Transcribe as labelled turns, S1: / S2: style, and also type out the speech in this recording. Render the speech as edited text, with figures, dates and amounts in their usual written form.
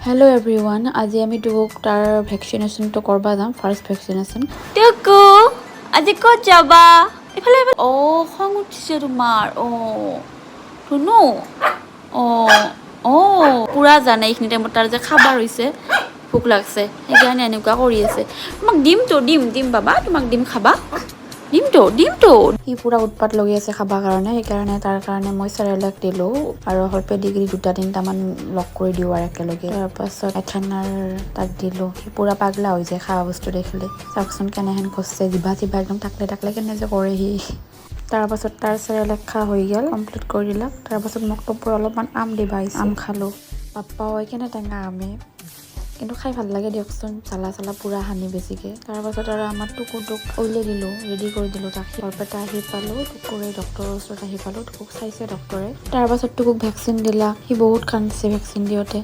S1: Hello' everyone, আজি আমি টুকুক তাৰ ভেকচিনেশ্যনটো কৰিব যাম, ফাৰ্ষ্ট ভেকচিনেশ্যন।
S2: টুকু, আজি ক'ত যাবা? এইফালে, এইফালে। অ' খং উঠিছে তোমাৰ। অ' ধুনু, অ' অ' পুৰা জানে এইখিনি টাইমত তাৰ যে খাবাৰ হৈছে, ভোক লাগছে, সেইকাৰণে এনেকুৱা কৰি আছে। তোমাক দিমতো, দিম দিম বাবা, তোমাক দিম, খাবা, দিমতো, দিমতো।
S1: সি পূৰা উৎপাত লাগি আছে খাবৰ কাৰণে, সেইকাৰণে তাৰ কাৰণে মই চেৰেলেক দিলোঁ আৰু অকল পেডিগ্ৰী দুটা তিনিটামান লগ কৰি দিওঁ আৰু একেলগে। তাৰপাছত এথেনাৰ তাক দিলোঁ। সি পূৰা পাগলা হৈ যায় খোৱা বস্তু দেখিলে। চাওকচোন কেনেহেন কৰিছে, জিভা চিভা একদম টাকলে টাকলে কেনে যে কৰে সি। তাৰপাছত তাৰ চেৰেলেক খোৱা হৈ গ'ল, কমপ্লিট কৰি দিলাক। তাৰপাছত মোক টপুৰ অলপমান আম দিবা আহিছে, আম খালোঁ। পাপ্পাও কেনে টেঙা আমে, কিন্তু খাই ভাল লাগে দিয়কচোন, জ্বালা চালা পূৰা সানি বেছিকৈ। তাৰপাছত আৰু আমাৰ টুকুটোক উলিয়াই দিলোঁ, ৰেডি কৰি দিলোঁ তাক। বৰপেটা আহি পালোঁ, টুকুৰে ডক্টৰৰ ওচৰত আহি পালোঁ। টুকুক চাইছে ডক্টৰে। তাৰপাছত টুকুক ভেকচিন দিলা। সি বহুত কান্দিছে ভেকচিন দিওঁতে।